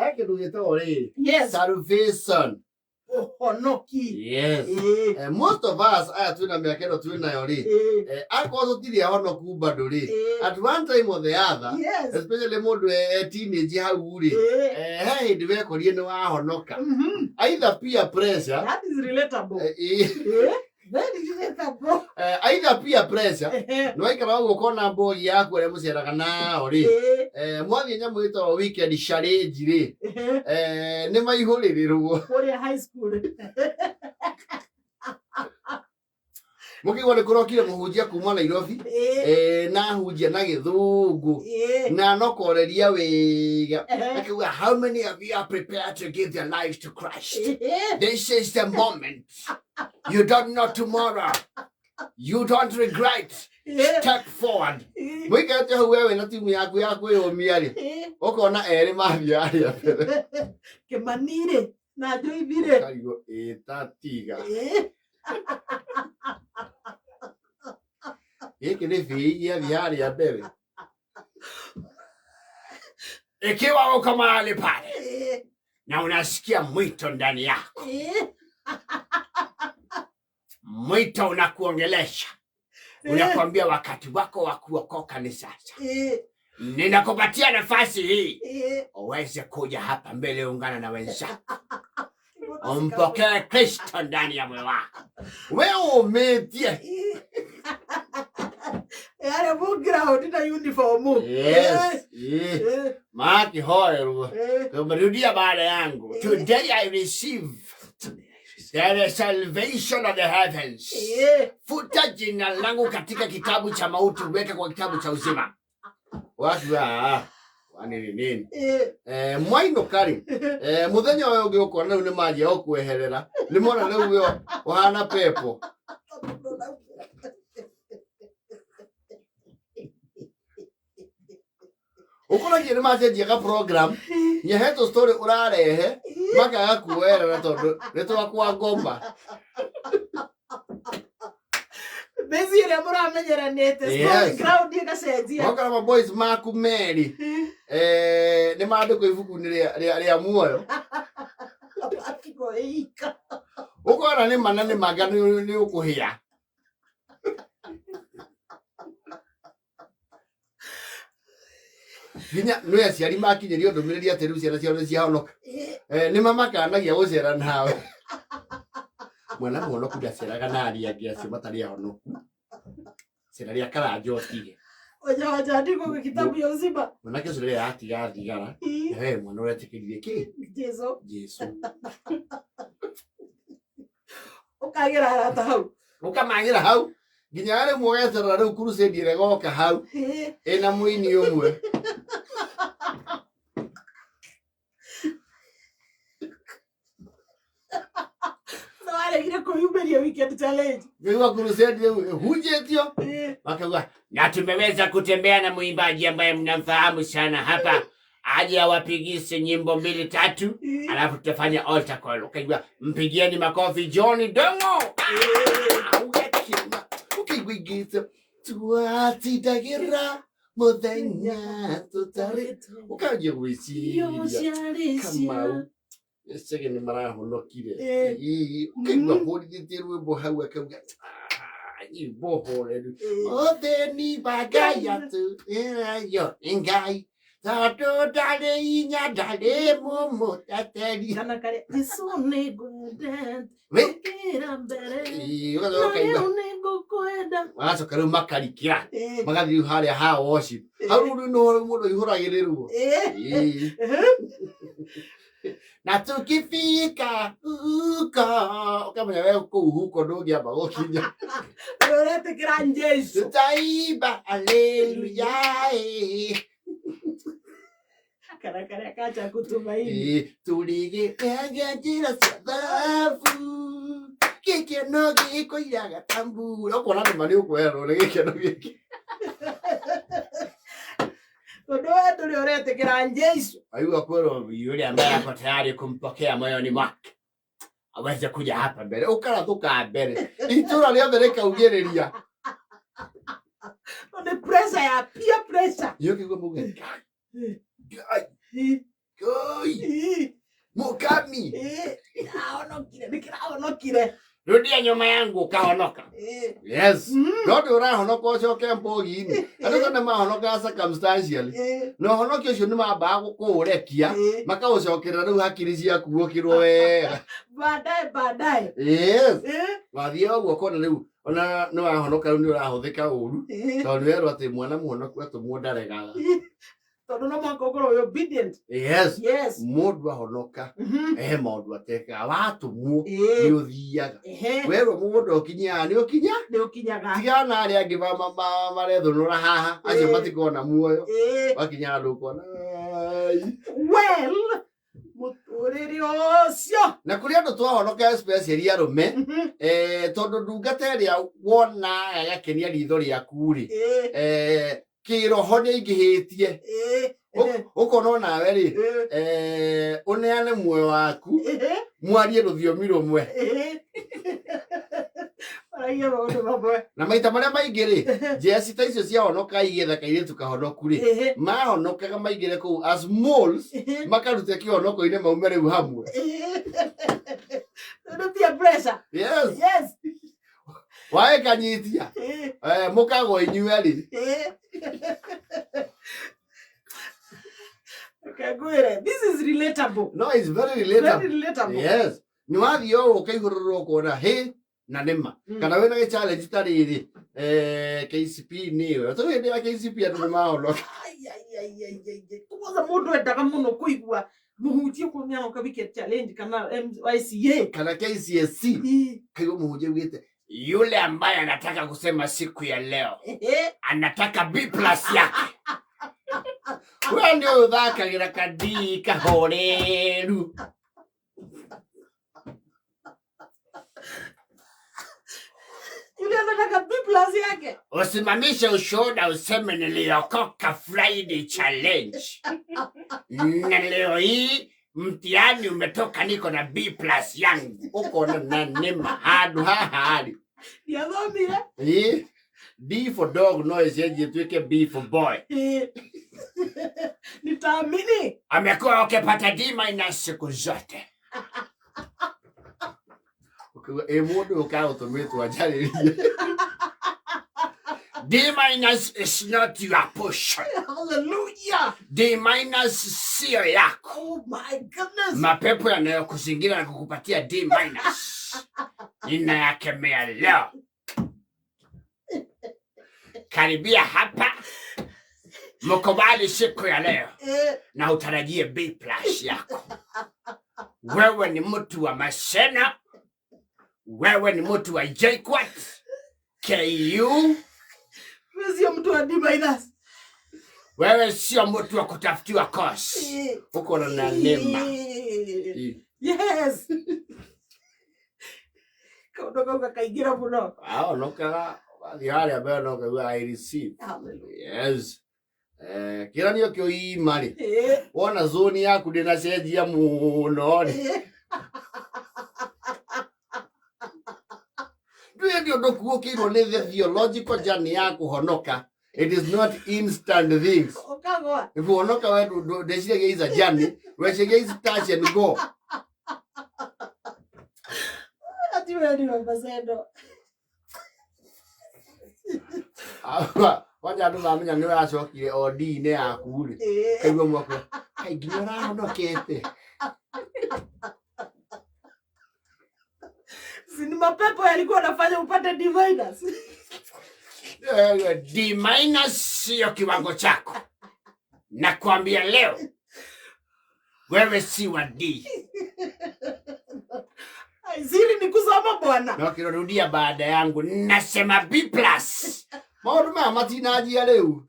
He kĩndũ gĩtagwo rĩrĩ, salvation. Ũhonoki. Yes. Most of us aya twĩna mĩaka ĩno twĩ nayo rĩ, akorwo tũtirĩ ahonoku bado rĩ, at one time or the other, especially mũndũ e teenage hau rĩ, he hĩndĩ wekorire nĩ wahonoka, either peer pressure. That is relatable. Very relatable. Either peer pressure, nĩ waikara ũguo ũkona mbogi yaku arĩa mũceraga nao rĩ, mwathiĩ nyamũ ĩtagwo weekend challenge rĩ, nĩ maihũrĩrĩrwo. Kũrĩa high school. Mũkĩigua nĩ kũrokire mũhunjia kuma Nairobi, na hunjia na Gĩthũngũ na nokoreria wega, akiuga, "How many of you are prepared to give their lives to Christ? This is the moment. You don't know tomorrow. You don't regret. Step forward." Mũikarĩte hau we wĩna timu yaku ya kwĩyũmia rĩ, ũkona erĩ mathiĩ arĩa mbere. Kĩmani-rĩ na Joithi-rĩ. Ũkarigwo ĩtatiga gĩkĩ nĩ bĩi gĩathiĩ harĩa mbere. Ikiwa uko mahali pale na unasikia mwito ndani yako, mwito unakuongelesha, unakwambia wakati wako wa kuokoka ni sasa. Ninakupatia nafasi hii uweze kuja hapa mbele, ungana na wenzako, umpokee Kristo ndani ya moyo wako. We umĩtie. Arĩa mũnground na uniform. Yes. Makihoerwo, umerudia baada yangu. Today I receive the salvation of the heavens. Futa jina langu katika kitabu cha mauti, weka kwa kitabu cha uzima. Watu wanini nini? Mwainũka rĩ, mũthenya ũyũ ũngĩ ũkona rĩu nĩ manjia gũkweherera, nĩ mona rĩu we ũhana pepo. Ũkoragia nĩ macenjia ka program nyehetwo story ũrarehe makaga kuoerera tondũ nĩ twakwa ngoma. Bezi ĩrĩa mũramenyeranĩte. Ground ĩgacenjia. Wakora ma boys maku merĩ nĩ mandĩkwo ibuku-inĩ rĩa muoyo. Matigwo ĩika. Ũkona nĩ mana nĩ manga nĩ ũkũhĩa. Nginya nĩ aciari makinyĩrio ndũmĩrĩri atĩ rĩu ciana ciao nĩ ciahonoka, nĩ mamakanagia gũcera nawe. Mwana mũhonoku ndaceraga na arĩa angĩ acio matarĩ ahonoku. Cera rĩa karanja ũtige. Wenye hawajaandikwa kwa kitabu ya uzima. Mwanake ũcio rĩrĩa atiga thigara, we mwana ũretĩkĩrire kĩ? Jesu. Jesu. Ũkagĩra arata hau. Ũkamagĩra hau nginya rĩmwe ũgeterera rĩu crusade ĩrĩa ĩgoka hau ĩna mũini ũmwe. No aregire kwĩyumĩria weekend challenge. Ngĩigua crusade rĩu ĩhunjĩtio, wakauga na tumeweza kutembea na mwimbaji ambaye mnamfahamu sana hapa, aje awapigise nyimbo mbili tatu, alafu tutafanya altar call. Ukaigua, "Mpigieni makofi John Dongo." Ah, ũgakena ũkaigua ingĩte twatindagĩra mũthenya tũtarĩ, ũkanjia gwĩciria, Kamau ecege nĩ marahonokire. Ĩĩ, ũkaigua hũrithĩtie rwĩmbo hau, akauga, "Ah, nyĩmbo horeru ũthĩni wa Ngai atũĩrayo nĩ Ngai tondũ ndarĩ inya ndarĩ mũmũteteri." Kana karĩa Jesu nĩ ngwendete gũkĩra mbere. Ĩĩ, na ũgacoka ũkaigua rĩu nĩ ngũkwenda. Magacoka rĩu makarikĩra, magathiĩ rĩu harĩa ha worship hau rĩu nĩho rĩu mũndũ aihũragĩrĩrwo. Ĩĩ. Na tukifika huko, ũkamenya we kũu huko ndũngĩamba gũkinya. Ũretĩkĩra Jesu. Tutaimba haleluya, eh. Kana karĩa kacha kutumaini. Ĩĩ, tũrĩgĩtenge njĩra cia thabu, gĩkeno gĩkũiraga ta mbura, ũkona nĩma nĩ ũkwerwo nĩ gĩkeno gĩkĩ. Tondũ we ndũrĩ ũretĩkĩra Jesu. Aigua kwĩrwo yule ambaye ako tayari kumpokea moyoni mwake aweze kuja hapa mbere, ũkarathũka mbere itũra rĩothe rĩkaugĩrĩria. Nĩ pressure ya peer pressure. Iyo kĩguo muge Ngai, Ngai, Ngai. Oi, mukami. Ndĩrahonokire, nĩkĩrahonokire. Rudia nyuma yangu ukahonoka. Yes. No ndå ũrahonoka ũcoke mbũgi-inĩ. Andũ tondũ mahonokaga circumstantially. Na ũhonokio ũcio nĩ mambaga kũũrekia makaũcokerera rĩu hakiri ciaku ũkĩrwo wega. Baadaye baadaye. Yes. Wathiĩ ũguo ũkona rĩu ona nĩ wahonoka rĩu nĩ ũrahũthĩka ũru tondũ nĩ werwo atĩ mwana mũhonoku atũmwo ndaregaga. Tondũ no mũhaka ũkorwo wĩ obedient. Yes. Yes. Mũndũ ahonoka he maũndũ atekaga watũmwo nĩ ũthiaga. Werwo mũgũnda ũkinyaga nĩ ũkinya. Nĩ ũkinyaga. Tigana na arĩa angĩ marethũnũra haha acio matikona muoyo. Wakinya handũ ũkona ai. Well, mũtũrĩre ũcio. Na kũrĩ andũ twahonoka especially arũme tondũ ndungata ĩrĩa wona ĩgakenia ritho rĩaku rĩ kĩroho nĩ aingĩhĩtie ũkona onawe rĩ ũneane muoyo waku mwarie rũthiomi rũmwe. Maragia maũndũ mamwe. Na maita marĩa maingĩ rĩ njeci ta icio ciahonoka igĩetha kairĩtu kahonoku rĩ mahonokaga maingĩre kũu as moles makarute kĩhonoko-inĩ maume rĩu hamwe. Tondũ peer pressure. Yes. Yes. Waĩkanyitia mũkagwo inyuerĩ. Reke ngwĩre, this is relatable. No, it's very relatable. Very relatable. Yes. Nĩ wathiĩ ũũ ũkaihũrũrwo ũkona hĩ na nĩma kana wĩna gĩ challenge ta rĩrĩ KCP nĩyo tondũ hĩndĩ ya KCP andũ nĩ mahonoka. Ai, ai, ai, ai, ai, ai. Kwanza mũndũ endaga mũno kũigua mũhunjia okorwo nĩ aroka weekend challenge kana MYCA kana KCSE kaigua mũhunjia augĩte yule ambaye anataka kusema siku ya leo anataka B plus yake. We nĩ ũyũ ũthakagĩra kadii kahoreru. Yule anataka B plus yake. Usimamishe ushuhuda useme niliokoka Friday challenge. Na leo hii mtihani umetoka niko na B plus yangu. Uko na nima handu haha rĩ. Ndiathomire. D for dog no ĩcenjie ĩtuĩke B for boy. Nitaamini. Amekuwa ukipata D minus siku zote. Ũkiuga ĩ mũndũ ũyũ ũkagũtũmĩtwo anjarĩrie. D minus is not your portion. Hallelujah. D minus sio yako. Oh my goodness. Mapepo yanayokuzingira na kukupatia D minus ninayakemea leo. Karibia hapa, mkubali siku ya leo na utarajie B plus yako. Wewe ni mtu wa Maseno, wewe ni mtu wa JKUAT, KU. Wewe sio mtu wa D minus. Wewe sio mtu wa kutafutiwa course. Uko na neema. Yes. Kaũndũ kau gakaingĩra mũno. Ahonokaga wathiĩ harĩa mbere no kaigua I receive. Hallelujah. Yes. Kĩranio kĩoima rĩ wona zone yaku ndĩnacenjia mũno rĩ ndũĩ ndĩ ũndũ kuũkĩirwo nĩ the theological journey ya kũhonoka. It is not instant things. Ũkagwa. Kũhonoka we ndeciragia is a journey, weciragia is touch and go. Ati we ni Maseno. Kwanja andũ mamenya nĩ ũracokire o D-inĩ yaku rĩ kaigua mwaka kaĩ nginya ũrahonokete. Si ni mapepo yalikuwa yanafanya upate D minus. D minus sio kiwango chako. Nakwambia leo wewe si wa D. Siri ni kusoma bwana. Na ukirudia baada yangu nasema B plus. Maũndũ maya matinanjia rĩu.